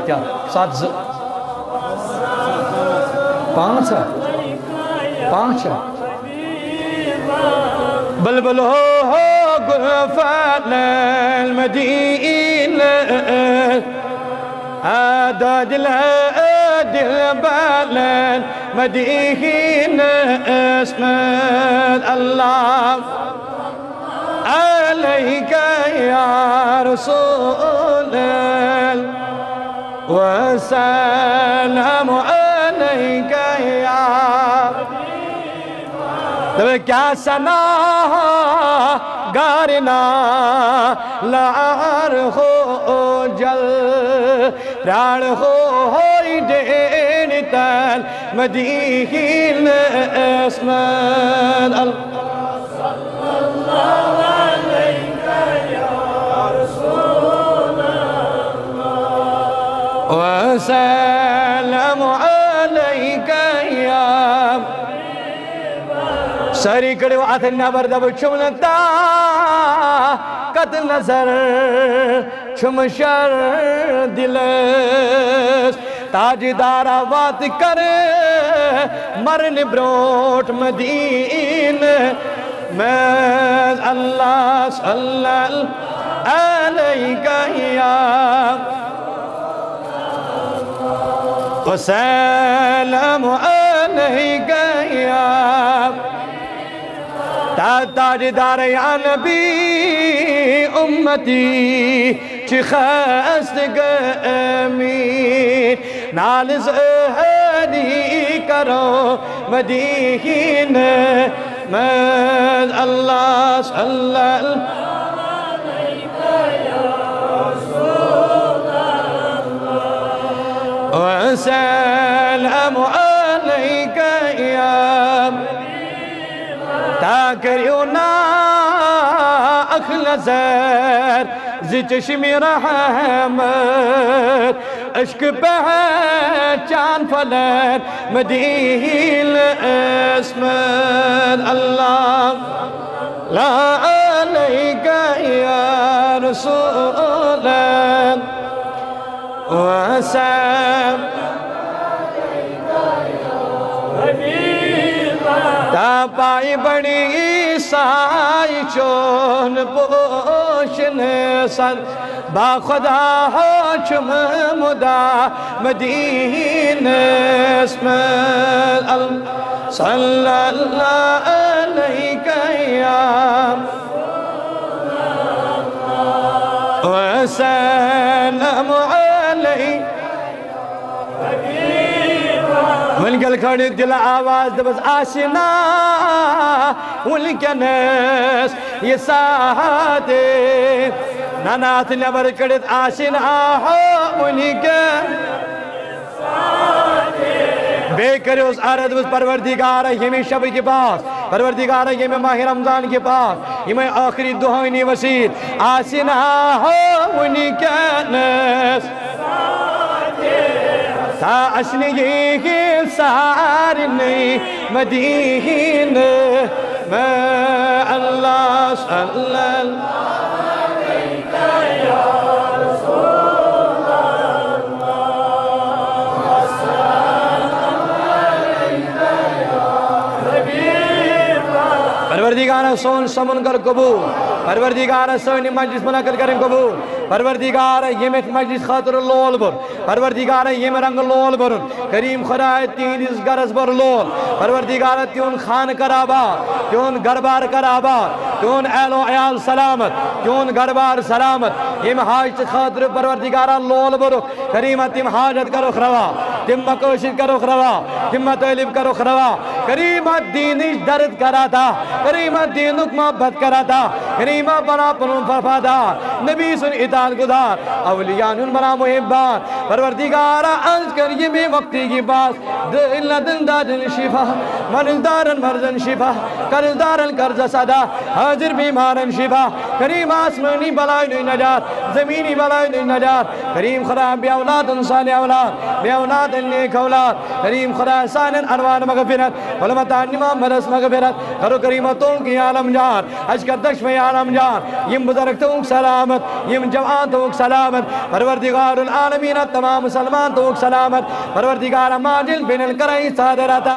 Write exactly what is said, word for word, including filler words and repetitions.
کیا؟ ستھ، زٕ، پانٛژھ ہا؟ پانٛژھ ہا؟ بلبل ہو ہو گل فلن مدینہ، آ دادل دل بلن مدینہ اسمت اللہ علیک یا رسول وسلام علیک یا۔ دپان کیا ثنا گارنا لار ہو جل، پرار ہو ہوئی ڈیڑ تن مدین اسمت اللہ۔ وسلام علیک یا۔ ساری کڑو اتھ نبر دب چھم طاقت نظر چھم شر دلس۔ تاجدارا وات کر مرن بروٹ مدین میں اللہ صلی اللہ علیک یا وسلم علیک یا تا-، تاجدار یا نبی امتی چی خست گمی نال زہدی کرو مدین میں اللہ صلی اللہ وسلم علیک یا تا کریو نا اخ نظر ز چشم رحمت عشق پہچان فلن مدین اسمت اللہ لا علیک یا رسول وسلم تا پائی بڑی عیسائی چون پوشن سر با خدا ہو چم مدا مدین اسمت اللہ صلی اللہ علیک یا وسلم علیہ۔ ونکیل کھڑی دل آواز دبس آسنا ونکینس یہ ساعت نہ نہ اتھ نبر کڑت آسنا ہو ونکین۔ بیٚیہِ کٔرِو حظ عرض وٕچھ پروردگارا ییٚمہِ شبٕکہِ پاس، پروردگارا ییٚمہِ ماہِ رمضان کہِ پاس، یِمے ٲخری دۄہٲنی وسیٖل آسہِ نا ہو وٕنکیٚنَس۔ تا اَسہِ نہٕ یِہِنٛدۍ سارنٕے مدیٖنہٕ میں اللہ صلی اللہ۔ پروردگارا سون سمن کر قبول۔ پروردگارا سٲنۍ مجلس منعقد کرٕنۍ قبول۔ پروردگارا ییٚمہِ مجلس خٲطرٕ لول بوٚر، پروردگارا ییٚمہِ رنگہٕ لول بوٚرُن، کریم خدایا تِہنٛدِس گرس بوٚر لول۔ پروردگارا تِہُنٛد خانہٕ کر آباد، تِہُنٛد گرٕ بار کر آباد، تِہُنٛد اہل و عیال سلامت، تِہُنٛد گرٕ بار سلامت۔ ییٚمہِ حاجتہٕ خٲطرٕ پروردگارا لول بوٚرُکھ، کریما تِم حاجت کرُکھ روا، تِم مقٲصد کرُکھ روا، تِم مطالب کرُکھ روا۔ کریما دینٕچ درد کر عطا، کریما دینُک محبت کر عطا، کریما بنا پنُن وفادار، نبی سُنٛد اطاعت گزار، اولیاء ہُنٛد بنا محبان۔ پروردگارا، از کر ییٚمہِ وقتٕکہِ پاس دٲدِلن دادن شفا، مرض دارن مرضن شفا، قرض دارن قرضس ادا، حاضر بیمارن شفا۔ کریم آسمانی بلایہِ نِش نجات، زمینی بلایہِ نِش نجات۔ کریم خدا بے اولادن صالح اولاد، بے اولادن نیک اولاد۔ کریم خدا سانٮ۪ن ارواحن مغفرت، علماء تہٕ امام مرضس مغفرت۔ کرو کریما تُہُنٛد کینٛہہ عالم جان، اَسہِ کر دۄشوے عالم جان، یِم بزرگ تھوک سلامت، یِم جوان تھوک سلامت، پروردگار العالمین تمام مسلمان تھوک سلامت، پروردگار ماجل بینن کریں صادر عطا۔